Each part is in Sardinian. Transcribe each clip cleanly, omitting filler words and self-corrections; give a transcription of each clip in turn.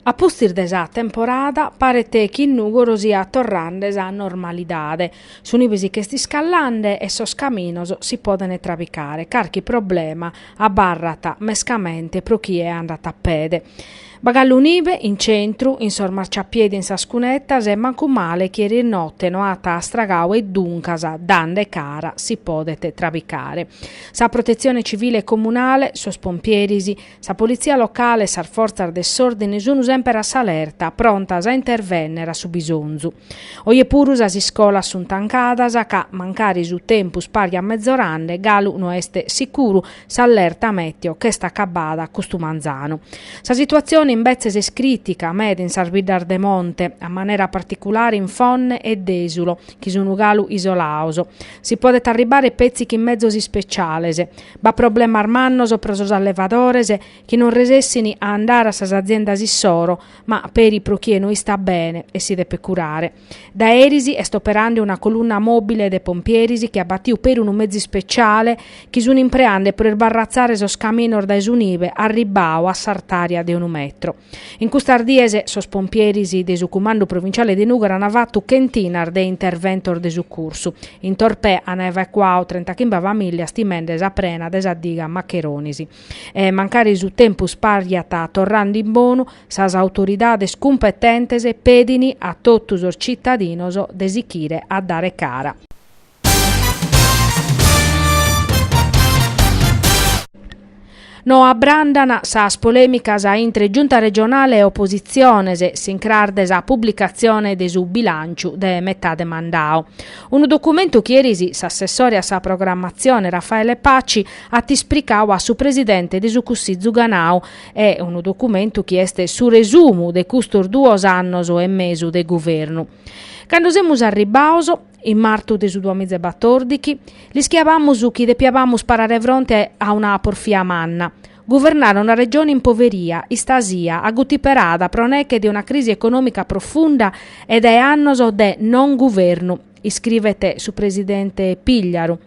A pustis de sa temporada paret chi in Nùgoro siat torrende sa normalidade. Su nibe si ch'est iscallende e sos caminos si podent trabicare. Carchi problema abarrat mescamente pro chie andat a pede. B'at galu nibe in centru, in sos marciapiedi e in sas cunetas e mancu male chi eris note no at astragadu e duncas, dande cara, si podet trabicare. Sa protetzione civile comunale, sos pompieris, Sa politzia locale e sas fortzas de s'òrdine sun semper a s'alerta, prontas a intervènnere a su bisonzu. Oje puru sas iscolas sunt tancadas ca, mancari su tempus pariat mezorande, galu no est sicuru, s'allerta meteo ch'est acabada custu manzanu. Sa situatzione imbetzes est crìtica meda in sas biddas de monte, a manera particulare in Fonne e Dèsulo, chi sun galu isolados. Si podet arribare petzi chin mezos ispeciales. B'at problemas mannos pro sos allevadores chi non resessin a andare a sas aziendas issoro, ma peri pro chie no istat bene e si depet curare. Dae eris est operande una colunna mòbile de pompieris chi at batiu peri unu mezu ispeciale chi sun impreande pro isbarratzare sos caminos dae su nibe arribbau a s'artària de unu metro. In custas dies sos pompieris de su Cumandu Provinciale de Nùgoro an fatu chentinas de interventos de sucursu. In Torpè an evacuadu trentachimbe famìllias timende sa prena de sa diga Maccheronis. E mancari su tempus parjat torrende in bonu, sas autoridades cumpetentes pedin a totu sos citadinos de sichire a dare cara. No abbrandan sas polèmicas intre Giunta regionale e opositziones s'incras de sa publicatzione de su bilànciu de metade mandau. Unu documentu chi eris s'assessore a sa programmatzione Raffaele Paci at ispricau a su presidente de su Cussizu Ganau e unu documentu chi est su resumu de custos duos annos e mesu de guvernu. Cando semus arribbados, In martu de su duamizaebatòrdichi, l'ischiabamus chi depiabamus parare fronte a una porfia manna, guvernare una regione in poveria, istasia, agutiperada pro neche de una crisi econòmica profunda e de annos de non guvernu, iscrivet su presidente Pigliaru.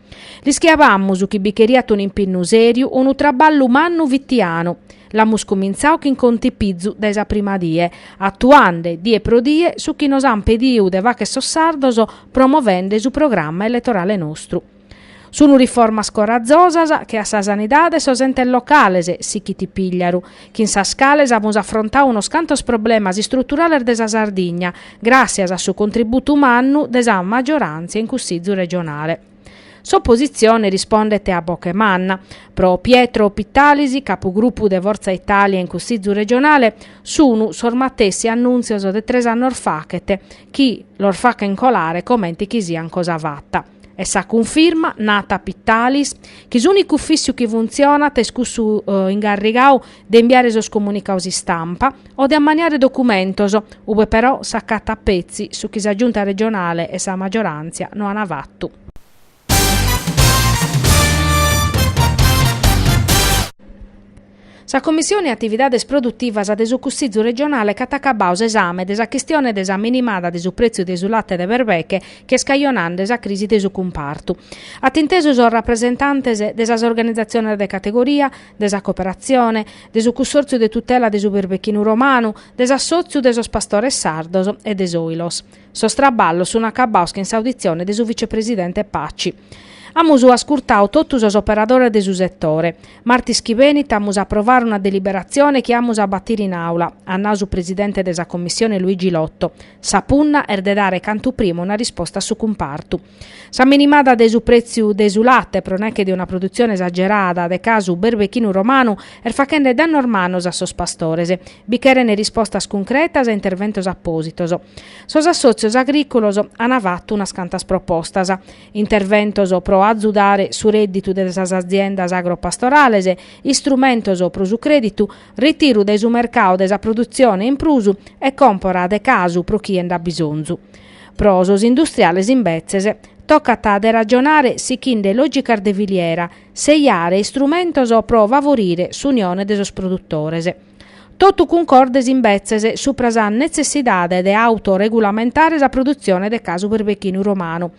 L'ischiabamus chi bi cheriat un'impinnu sèriu, unu traballu mannu fitianu. L'amus cumintzadu chin contipizu dae sa prima die, atuande die pro die su chi nos an pedidu de fagher sos sardos promovende su programma eletorale nostru. Sunu riformas corazosas che a sa sanidade e sos entes locales, sichit Pigliaru, chin sas cales amus afrontadu unos cantos problemas istruturales de sa Sardigna, gràssias a su contributu mannu de sa magioràntzia in Cussizu regionale. S'opositzione rispondet a boche manna. Pro Pietro Pittalis, capugrupu de Forza Italia in Cussizu regionale, sunu sos matessi annùntzios de tres annos fachet, chi los fachen colare comente chi sian cosa fata. E sa cunfirma, nat Pittalis, chi s'ùnicu ufìssiu chi funtzionat est cussu ingarrigadu de imbiare sos comunicados istampa o de ammaniare documentos, ue però s'acatat petzi su chi sa Giunta regionale e sa magioràntzia no an fatu. Sa Commissione Atividades Produtivas de su Cussizu regionale ch'at acabadu s'esame de sa chistione de sa minimada de su prètziu de su late de berbeche chi est cajonande sa crisi de su cumpartu. At intesu sos rapresentantes de sas organizatziones de categoria, de sa cooperatzione, de su Cussòrtziu de tutela de su berbechinu romanu, de s'Assòtziu de sos pastores sardos e de s'Oilos. Sos traballos sun acabados chin s'auditzione de su vicepresidente Paci. Amus ascurtadu totu sos operadores de su setore. Martis chi benit amus a aprovare una deliberatzione chi amus a batire in àula, at nadu su presidente de sa Commissione Luigi Lotto. Sa punna est de dare cantu prima una risposta a su cumpartu. Sa minimada de su prètziu de su late pro neche de una produtzione esagerada de casu berbechinu romanu est fachende dannos mannos a sos pastores. Bi cheren rispostas cuncretas e interventos apòsitos. Sos assòtzios agrìculos an fatu unas cantas propostas, interventos pro azudare su rèdditu de sas aziendas agropastorales, istrumentos pro su crèditu, ritiru dae su mercadu de sa produtzione in prus e còmpora de casu pro chie nd'at bisonzu. Pro sos industriales imbetzes, tocat de ragionare sichinde lògicas de filiera, sejare istrumentos pro favorire s'unione de sos produtores. Totu cuncordes imbetzes supra sa netzessidade de autoregulamentare sa produtzione de casu berbechinu romanu.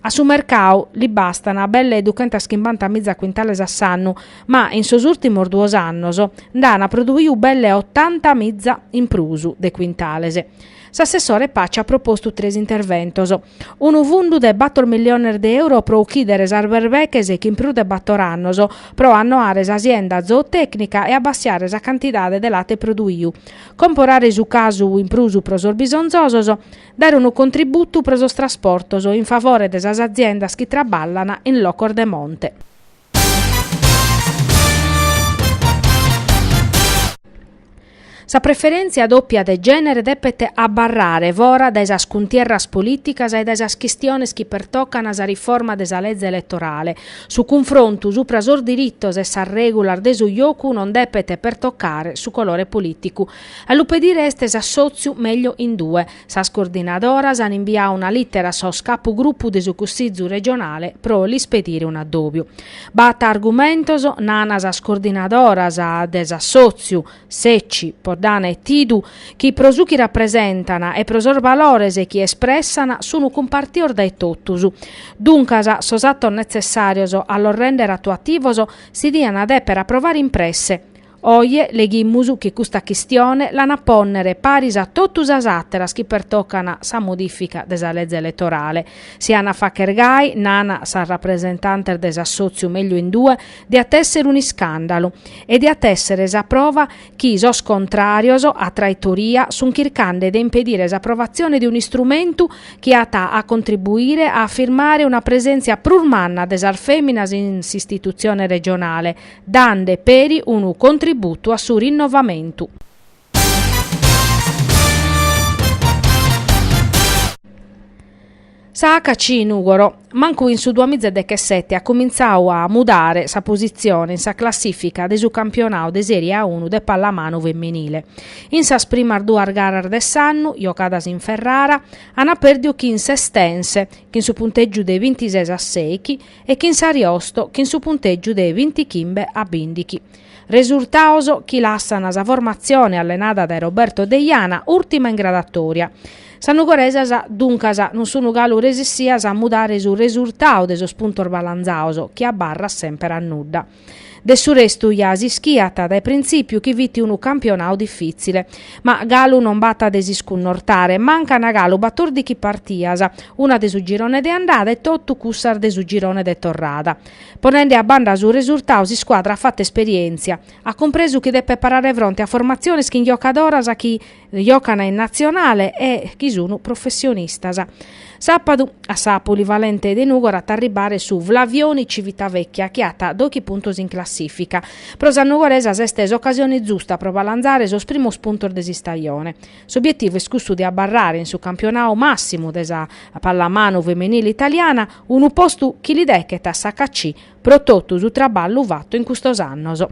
A su mercau li bastan belle duchentaschimbantamìza cuintales a s'annu, ma in sos ùrtimos duos annos nd'an produiu belle otantamìza in prus de cuintales. S'assessore Paci at propostu tres interventos, unu fundu de bator milliones de euro pro uchìdere sas berbeches chin prus de bator annos, pro annoare sa sienda zootècnica e abbassiare sa cantidade de late produiu, comporare su casu in prus pro sos bisonzosos, dare unu contributu pro sos trasportos in favore de sas aziendas chi traballan in locos de monte. Sa preferèntzia dòpia de gènere depet abarrare fora dae sas cuntierras polìticas e dae sas chistiones chi pertocan sa riforma de sa leze eletorale. Su cunfrontu supra sos diritos e sas règulas de su jocu non depet pertocare su colore polìticu. A lu pedire est s'assòtziu Meglio in Due. Sas coordinadoras an imbiadu una lìtera a sos capugrupu de su Cussizu regionale pro lis pedire un'addòbiu. B'at argumentos, nana sas coordinadoras de s'assòtziu, Secci, Poddana e Tidu, chi pro su chi rapresentan e pro sos valores chi espressan sun cumpartidos dae totus. Duncas sos atos netzessàrios a los rèndere atuativos si dian dèpere aprovare in presse. Oje leghimus chi custa chistione l'an a pònnere paris a totu sas àteras chi pertocan sa modìfica de sa leze eletorale. Si an a fàcher gai, nan sas rapresentantes de s'assòtziu Meglio in Due, diat èssere un'iscàndalu e diat èssere sa prova chi sos contràrios, a traitoria, sunt chircande de impedire s'aprovatzione de un'istrumentu chi at a contribuire a afirmare una presèntzia prus manna de sas fèminas in s'istitutzione regionale, dande peri unu contributu a su rinnovamentu. Sa HC Nùgoro, mancu in su duamizadechesete at cumintzadu a mudare sa positzione in sa classìfica de su campionadu de Sèrie A1 de pallamanu femminile. In sas primas duas garas de s'annu, jocadas in Ferrara, an pèrdiu chin s'Estense, chin su puntègiu de bintises a sèichi, e chin s'Ariosto chin su puntègiu de bintichimbe a bìndichi. Resurtados chi lassan sa formatzione allenada dae Roberto Deiana ùrtima in gradatòria. Sas nugoresas, duncas, non sun galu resissias a mudare su resurtadu de sos puntos balanzados, chi abarrat semper a nudda. De su restu ja s'ischiat dae printzìpiu chi fit unu campionadu difìtzile. Ma galu non b'at de s'iscunnortare, mancan galu batòrdichi partias, una de su girone de andada e totu cussas de su girone de torrada. Ponende a banda su resurtadu s'iscuadra at fatu esperièntzia, at cumpresu chi depet parare fronte a formatziones chin giocadoras chi Jocan in natzionale e chi sun professionistas. Sàpadu, a sa Polivalente de Nùgoro at a arribbare su Flavioni Civitavecchia chi at doichi puntos in classìfica. Pro sas nugoresas est s'ocasione zusta pro balanzare sos primos puntos de s'istajone. S'obietivu est cussu de abarrare in su campionadu màssimu de sa pallamanu feminile italiana, unu postu chi li dechet a s'HC pro totu su traballu fatu in custos annos.